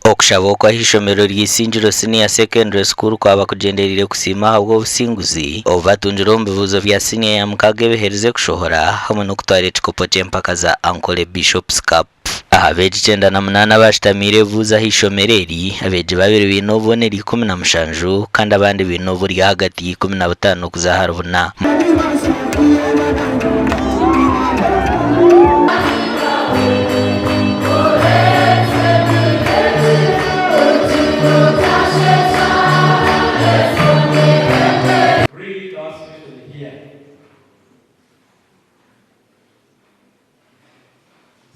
Okushaba oku ah'eishomero rya Isingiro Senior Secondary School kwaba kugyendereire kusiima ahabw'obusinguzi obu batungire omu bibuuzo bya siniya ya mukaaga ebiherize kushohora hamwe n'okutwara ekikopo ky'empaka za Ankole Bishops Cup. Aha beegi 98 abaashutamiire ebibuuzo aha ishomero eri, abeegi babiri baine obubonero 17 kandi abandi baine oburi ahagati ya 15 kuza ahari buna.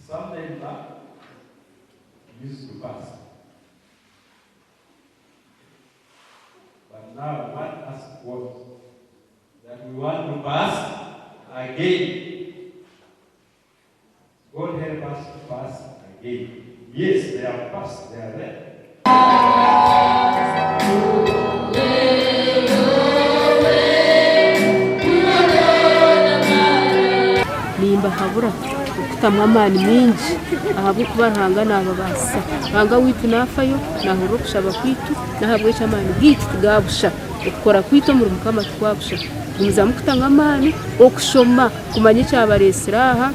Sometime back, used to pass. But now we want us what? That we want to pass again. God help us to pass again. Yes, they have passed, they are there. Nimbahabura okutamu amaani maingi ahabw'okuba Ruhanga naababaasisa. Ruhanga waitu naafayo, naahurira okushaba kwaitu, n'ahabw'ekyo amaani gaitu tiga busha. Okukora kwaitu omuri Mukama tikwa busha. Gumizamu kutamu amaani, okushoma kumanya ekyabareetsire aha.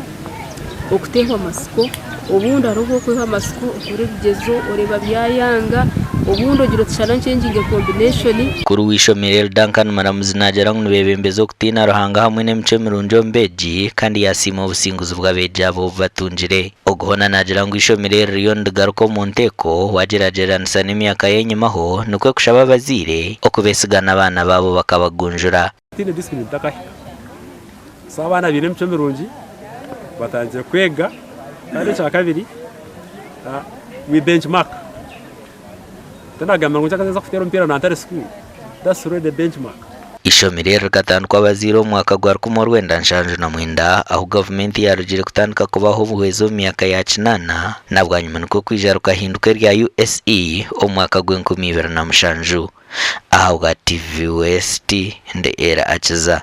Okuteehwa amatsiko, obundi hariho obu orikuhwa amatsiko okora ebigyezo oreeba byayanga, obundi ogira oti shana nkyengyinge combination. Mukuru w'eishomero eri Duncan Muramuzi naagira ngu nibeebembeza okutiina Ruhanga hamwe n'emicwe mirungi omu beegi kandi yaasiima obusinguzi bw'abeegi aba obu batungire. Ogu hoona naagira ngu eishomero eri ririyo nirigaruka omu nteeko waagyeragyeranisa n'emyaka y'enyimaho nikwo kushaba abazaire okubeesiga n'abaana baabo bakabagunjura. Tihaine disipurine ntakahika. So abaana baine emicwe mirungi batandikire kwega kandi ekyakabiri we bench mark. Tinagamba ngu nza kuteera omupiira na Ntare school, that's already bench mark. Eishomero eri rikatandikwa abazaire omu mwaka gwa 1979 ahu gavumenti yaarugire kutandika kubaha obuhwezi omu myaka ya kinaana na bwanyima nikwo kwija rikahinduka erya USE omu mwaka gw'enkumi ibiri na mushanju. Ahabwa TV West, ndi Ella Akiza.